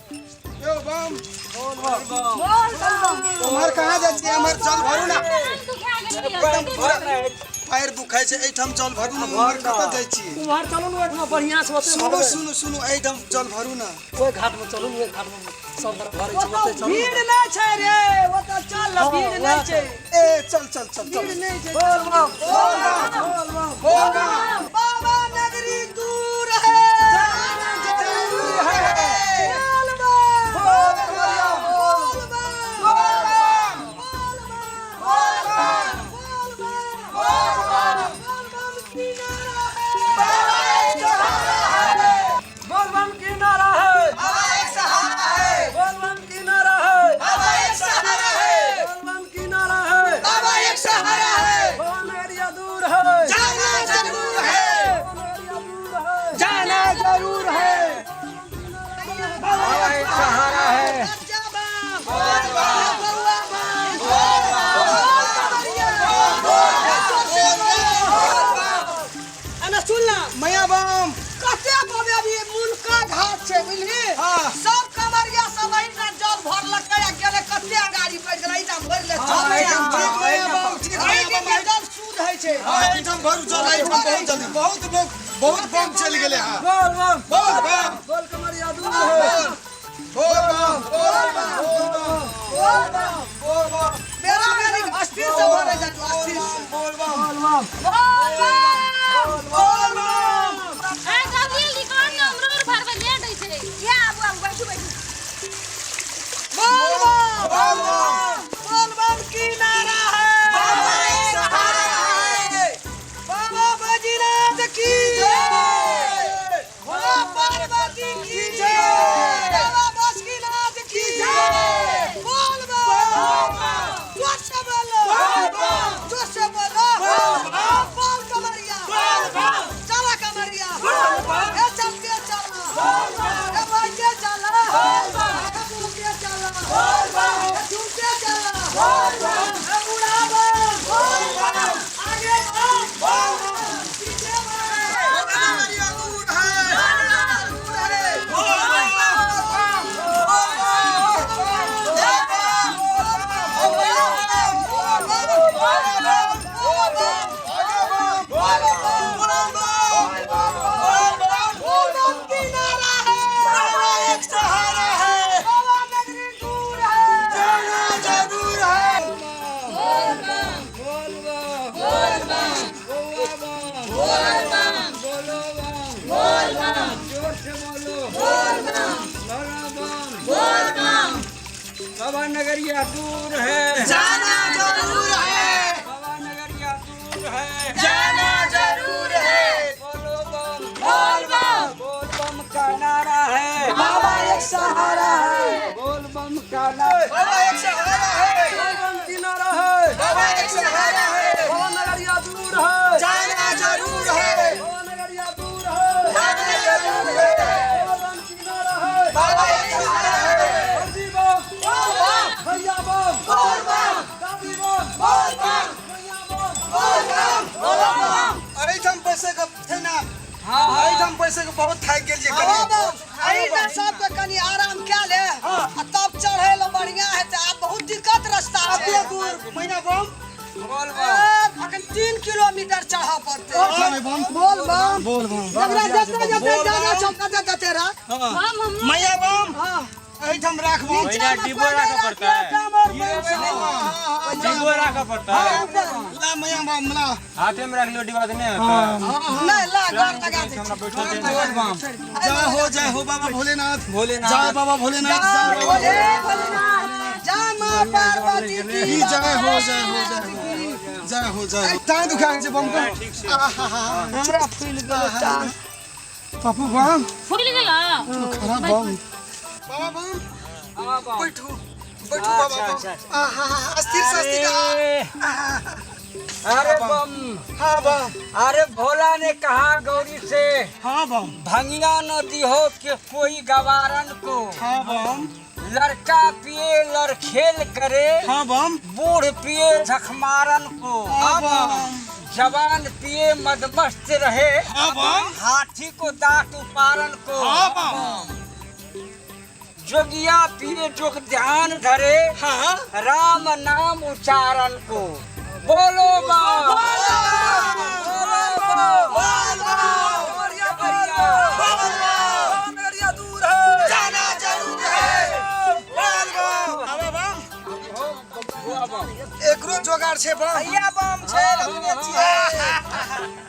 यौ बम उम्हर कहाँ जाइ छियै? एम्हर जल भरू ने। एकदम पूरा पैर दुखाइ छै। एहिठाम जल भरू ने, उम्हर कतऽ जाइ छियै? उम्हर चलू ने, ओहिठाम बढ़िआँ छै, ओतै सुनू भरबै। सुनू सुनू, एहिठाम जल भरू ने। ओहि घाट में चलू ने, ओहि घाट में सब भरै छै, ओतै चलू। भीड़ नहि छै रे, ओतऽ चल ने, भीड़ नहि छै। ए चल चल चल चल। भीड़ नहि छै। बोल बम, बोल बम, बोल बम। बाबा नगरी दूर है, जाना जरूर है। बोल बम, बोल कमरिया, बोल। बोल बम, बोल बम, बोल बम, बोल बम, बोल बम, बोल बम। बोल बम की नारा है, बाबा एक सहारा है। बोल बम की नारा है, बाबा एक सहारा है। बोल बम की नारा है, बाबा एक सहारा है। बोल बम की नारा है, बाबा एक सहारा है। बोल नगरिया दूर है, जाना जरूर है। बोल नगरिया दूर है, जाना जरूर है। बाबा एक सहारा है। बच्चा बम, बोल बम, बउआ बम, बोल बम, बोल कमरिया, बोल बम। एना सुन ना। मैया बम। कते बमे अभी मुनका घाट छै, बुझली? हाँ। सब कमरिया सब एहिठाम जल भरलकै आ गेलै। कते गाड़ी पड़ि गेलै, एहिठाम भरि ले चल। एहिठाम ठीक मैया बम, ठीक एहि मैया दिन बम। के जल शुद्ध होइ छै। हाँ, एहिठाम भरू जल, एहिठाम बहुत जल्दी बहुत लोग, बहुत बम चलि गेलै। हाँ। बोल बम, बोल बम, बोल कमरिया दूर है, बोल बम, बोल बम, बोल बम, बोल बम। बोल बम, बेरा बेरी अस्थिर से भरे जातु, अस्थिर से। बोल बम, बोल बम, बोल बम, बोल बम। ए जल्दी निकाल ना, हमरो आर भरबै लेट होइ छै। या आबू आबू, बैठू बैठू। बोल बम, बोल बम। बोल बम की नारा है, बाबा एक सहारा है। बाबा बैजनाथ की जय। बाबा पार्वती की जय। बाबा बासुकीनाथ की जय। बोल बम, बोल बम। जोर से बोलो, बोल बम। जोर से बोलो, बोल बम। बोल कमरिया, बोल बम। चला कमरिया, बोल बम। ए चलते चला, बोल बम। ए बैठे चला, बोल बम। ए बोलते चला, बोल बम। ए झूमते चला, बोल बम। ए बूढ़ा बम, बोल बम। आगे बम, बोल बम। पीछे बम। कमरिया दूर है, दूर है। बोल बम, बोल बम, बोल बम, बोल बम, बोल बम, बोल बम, आगे बम, बोल बम, बोल बम, बोल बम, बोल बम की नारा है, बाबा एक सहारा है, बाबा नगरी दूर है, जाना जरूर है। बोल बम, बोल बम, बोल बम, बउआ बम, बोल बम, बोलो बम, बोल बम, जोर से बोलो, बोल बम, भरा बम। बोल बम। बाबा नगरिया दूर है, जाना जरूर है, बाबा नगरिया दूर है, जाना जरूर है। बोलो बम, बोल बम, बोल बम का नारा है, बाबा एक सहारा है, बोल बम का नारा, बाबा एक सहारा है, बोल बम की नारा है, बाबा एक सहारा है, बाबा नगरिया दूर है, जाना जरूर है, बाबा नगरिया दूर है, जाना जरूर है। बोल बम की नारा है, बाबा एक सहारा है। फौजी बम, बोल बम, भैया बम, बोल बम, दादी बम, बोल बम, मैया बम। बोल बम, बोल बम। एहिठाम बैसै के छै ने? हाँ, हाँ। एहिठाम बैसै के बहुत थाकि गेलियै आबो कनि। बम, एहिठाम सबके कनि आराम कए ले आ तब चढ़ै लए बढ़िआँ हेतै। आब बहुत दिक्कत रास्ता छै। कते दूर मैना बम? बोल ए, बम, अखन 3 किलोमीटर चढ़ऽ पड़तै। बम, बोल बम, बोल बम, जकरा जते जते बोल जादा बम। छौ तते तते राख। बम हमरो मैया बम, हाँ। एहिठाम राख बम। नीचा मे डिब्बो कोइ नहि राखऽ पड़तै। राखिए, कामर बम सब। डिब्बो राखऽ पड़तै। ला मैया बम, ला। हाथे में रख लियो डिब्बा तऽ नहि होतै। नहि, ला घर लगा दै हमरा छी। बैठल छै। बोल बम, जय हो, जय हो बाबा भोलेनाथ, भोलेनाथ। जय बाबा भोलेनाथ, जय जय बाबा भोले भोलेनाथ, जय माँ पार्वती की की जय हो, जय हो, जय हो, जय हो, जय हो। टाँग दुखा छै बम के। हमरा फूलि गेल टांग। पप्पू बम, फुलि गेल। खराब बम। बाबा बम, हाँ बम। बैठू बैठू बाबा अच्छा, बम। अच्छा, अच्छा। आहा, अस्थिर से अस्थिर। अरे, अरे बम, हाँ बम, अरे भोला ने कहा गौरी से, हाँ बम, भंगिया न दिहो के कोई गवारन को, हाँ बम, लड़का पिए लड़खेल करे, हाँ बम, बूढ़ पिए झखमारन को, हाँ बम, जवान पिए मदमस्त रहे, हाँ बम, हाथी को दांत उपारन को, हाँ बम, जोगिया पीरे जोग ध्यान धरे, हाँ, राम नाम उच्चारण को। बोलो बम, बोलो बम, बढ़िया बढ़िया, दूर है जाना जरूर है। बोल बम, आवा बम, एकरो जोगाड़ छै बम, भैया बम छै रखने छियै।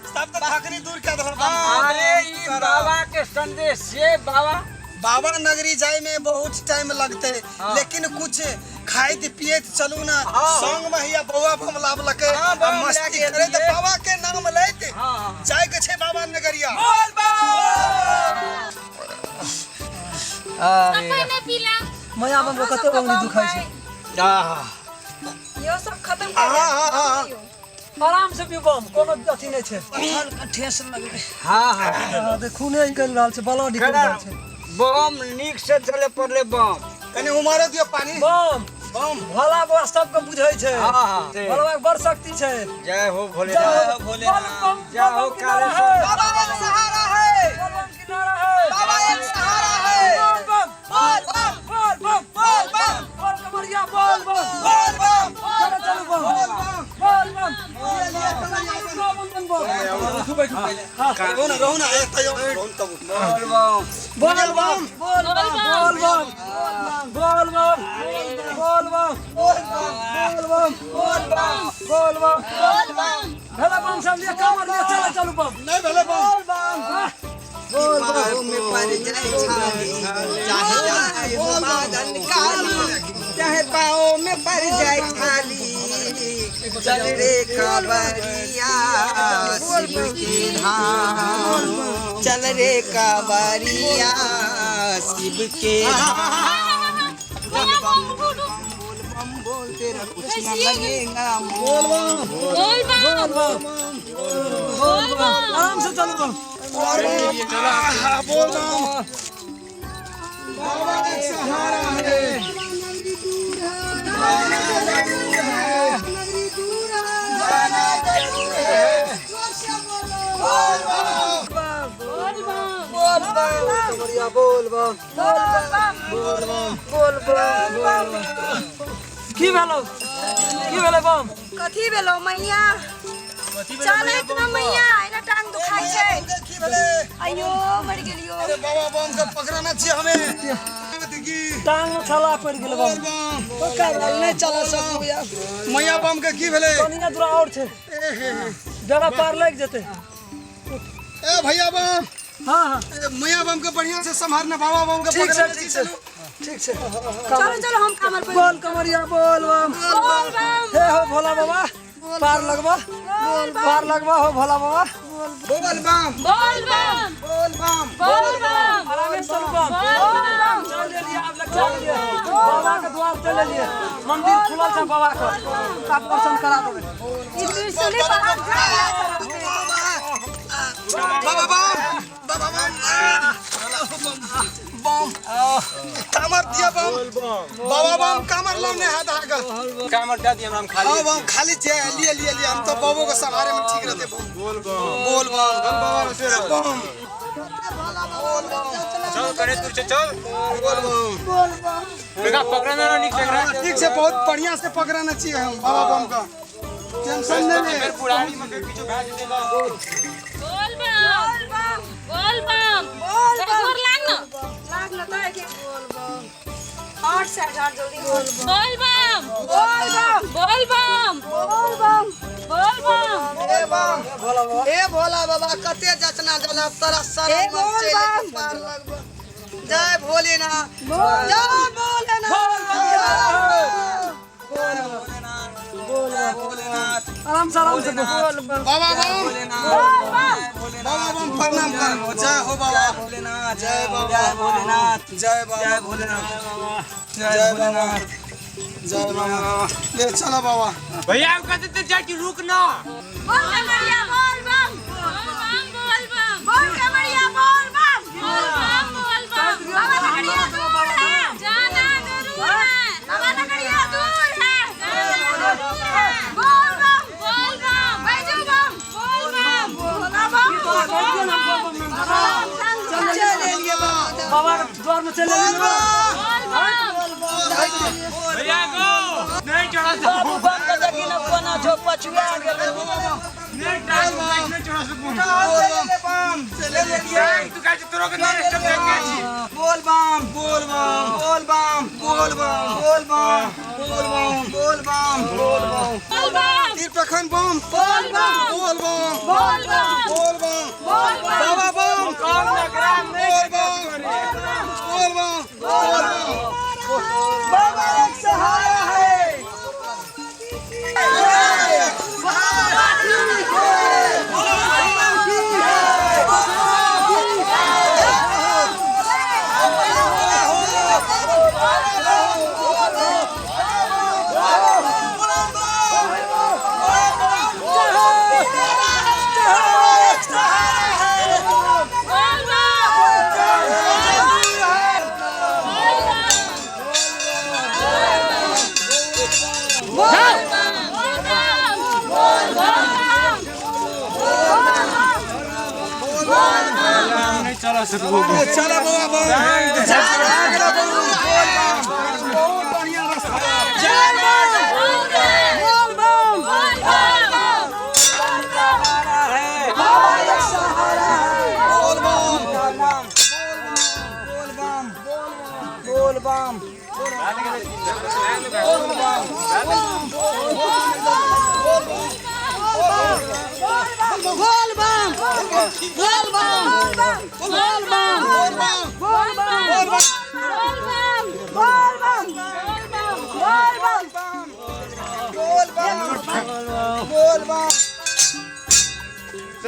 सब तऽ थकनी दूर कए देलक बम। अरे ई बाबा के संदेश से बाबा बाबा नगरी जाय में बहुत टाइम लगते, लेकिन कुछ खाइत पियत चलू ना, संग में हिया बौआ बम लाबलकै हाँ, बम आ मस्ती लए के करैत एलियै। बाबा के नाम लैत हाँ। जाय के छै बाबा नगरिया। सफाई नहीं पीला। मैया बम कते उंगली दुखाइ छै। आहा, यो सब खत्म हाँ कर हाँ हाँ, आराम से पीबम, कोनो अथी नहि छै। ठेस लगलै। हाँ हाँ, हाँ, देखू ने निकलि रहल छै, बलऽ निकलि रहल छै। बम नीक से चले पड़ले बम। कनि उमारो दियौ पानी। बम बम भोला बाबा सबके बुझै छै। हाँ हाँ, भोला बाबा के बड़ शक्ति छै। जय हो भोले, जय हो भोलेनाथ, बम, जय हो बम किनारा कालेश्वर। है। बाबा एक सहारा है, बोल बम किनारा है। बाबा एक सहारा है। बोल बम, बोल बम, बोल बम, बोल बम, बोल कमरिया, बोल बम, बोल बम, चलो चलो बम, बोल बम, बोल बम, लिए लिए कमरिया बम। बम बम बम। रहू ना, रहू ना, ए तैयो रहू तब। बोल बम, बोल बम, बोल बम, बोल बम, बोल बम, बोल बम, बोल बम, बोल बम, बोल बम, बोल बम। भेला बम सब लिए कामर लिए चलो चलो बम। नहीं भेलै बम। हाँ, बोल बम। पाँव में पड़ जाए छाली, चाहे जाए हो बादल काली, चाहे पाँव में पड़ जाए छाली, चल रे कांवरिया शिव के धाम, चल रे कांवरिया शिव के धाम। भैया बम उठो। बोल बम बोल तेरा कुछ न लगेगा। बोल बम, बोल बम, बोल बम, बोल बम। आराम से चलो बम। आहा, बोल बम, बाबा एक सहारा है, जाना जरूर है। बोल बम, बोल बम, बोल बम, कमरिया बोल बम, बोल बम, बोल बम, बोल बम। की भेलो, की भेलै बम? कथी भेलो मैया? चलैत न मैया, एना टांग दुखाइ छै। की भेलै? अयो मरि गेलियो। अरे बाबा बम के पकड़ाना छियै हमें। देखी टांग में छाला पड़ि गेलै बम। बोल बम, पक्का भेल नहि चला सकू यार। मैया बम के की भेलै? कनिया दूरा और छै, जरा पार लागि जेतै। ए भैया बम, हाँ हाँ, ए, मैया बम के बढ़िया से संभारना, बाबा बम के ठीक छै, पकड़ाना ठीक छी। छै, ठीक छै। चलो चलो हम कामर पर। बोल कमरिया, बोल बम, बोल बम, हे हो भोला बाबा, पार लगबा, पार लगबा हो भोला बाबा। बोल बम, बोल बम, बोल बम, बोल बम, आराम से चलू बम। बोल बम। चल लेलियै, आब लग चल लेलियै, बाबा के द्वार चल लेलियै, मंदिर खुलल छै बाबा के, आब दर्शन करा देबै। ई त्रिशूली पहाड़ जा। बाबा बम, बाबा बम, बम कामर दिया बम, बाबा बम कामर लाउने हाथ आगा। कामर दे दिए हम खाली। हाँ बम खाली छे, लिए लिए लिए, हम तो बाबो के सहारे में ठीक रहते बम। बोल बम, बोल बम, बाबा रे बम, चल करे दूर से चल। बोल बम, बेगा पकड़ना ना निक से। हाँ, ठीक से बहुत बढ़िया से पकड़ाना चाहिए हम बाबा बम का, टेंशन नहीं ले। फिर पुरानी में फिर पीछे भाग जेते बा। बोल बम, बोल बम, बोल बम। गोर लाग न। लाग न त के बोल बम। आठ से हजार जल्दी बोल बम, बोल बम, बोल बम, बोल बम, बोल बम, बोल बम। ए बम, ए भोला बाबा कते जचना देलक तोरा शरण ए में बोल चलि बम। पार लगबो। जय भोलेनाथ, जय भोलेनाथ। आराम से, आराम से बोल बम। बाबा बम, बाबा बम प्रणाम कर। जय हो बाबा, भोलेनाथ, जय बाबा, जय भोलेनाथ, जय बाबा, जय भोलेनाथ, जय बाबा, जय बाबा। ले चलो बाबा। भैया हम कहते थे जा कि रुक ना। बोल कमरिया, बोल बम, बोल बम, बोल बम, बोल कमरिया, बोल बम। बोल बम, बोल बम। बाबा नगरिया दूर है, जाना जरूर है, बाबा नगरिया दूर है। जाना जरूर है। बोल बम, बोल बम, बैजू बम, बोल बम, भोला बम, बैठ गेल हम बम बम। चल चल एलियै बाबा। बाबा के द्वार में चल भैया गो नहीं चढ़ा बाबू बम के देखी न कोना छो पछुआ गेल। नहीं टाइम नहीं चढ़ा सकूं। बम चले लिए। तू काहे तोरो के नहीं स्टॉप देख के छी। बोल बम बोल बम बोल बम बोल बम बोल बम बोल बम बोल बम बोल बम बोल बम तीर प्रखंड बम बोल बम बोल बम बोल बम बोल बम बोल बम बाबा बम कम नगरा बोल बम बोल बम बोल बम बाबा एक सहारा है। बोल बम बोल बम बोल बम नहीं चला सकबो। चला बाबा बम चला बहुत बढ़िया रास्ता। बोल बम बोल बम सहारा है बाबा एक सहारा है। बोल बम बोल बम बोल बम बोल बम बोल बम बोल बम बोल बम बोल बम बोल बम बोल बम बोल बम बोल बम बोल बम बोल बम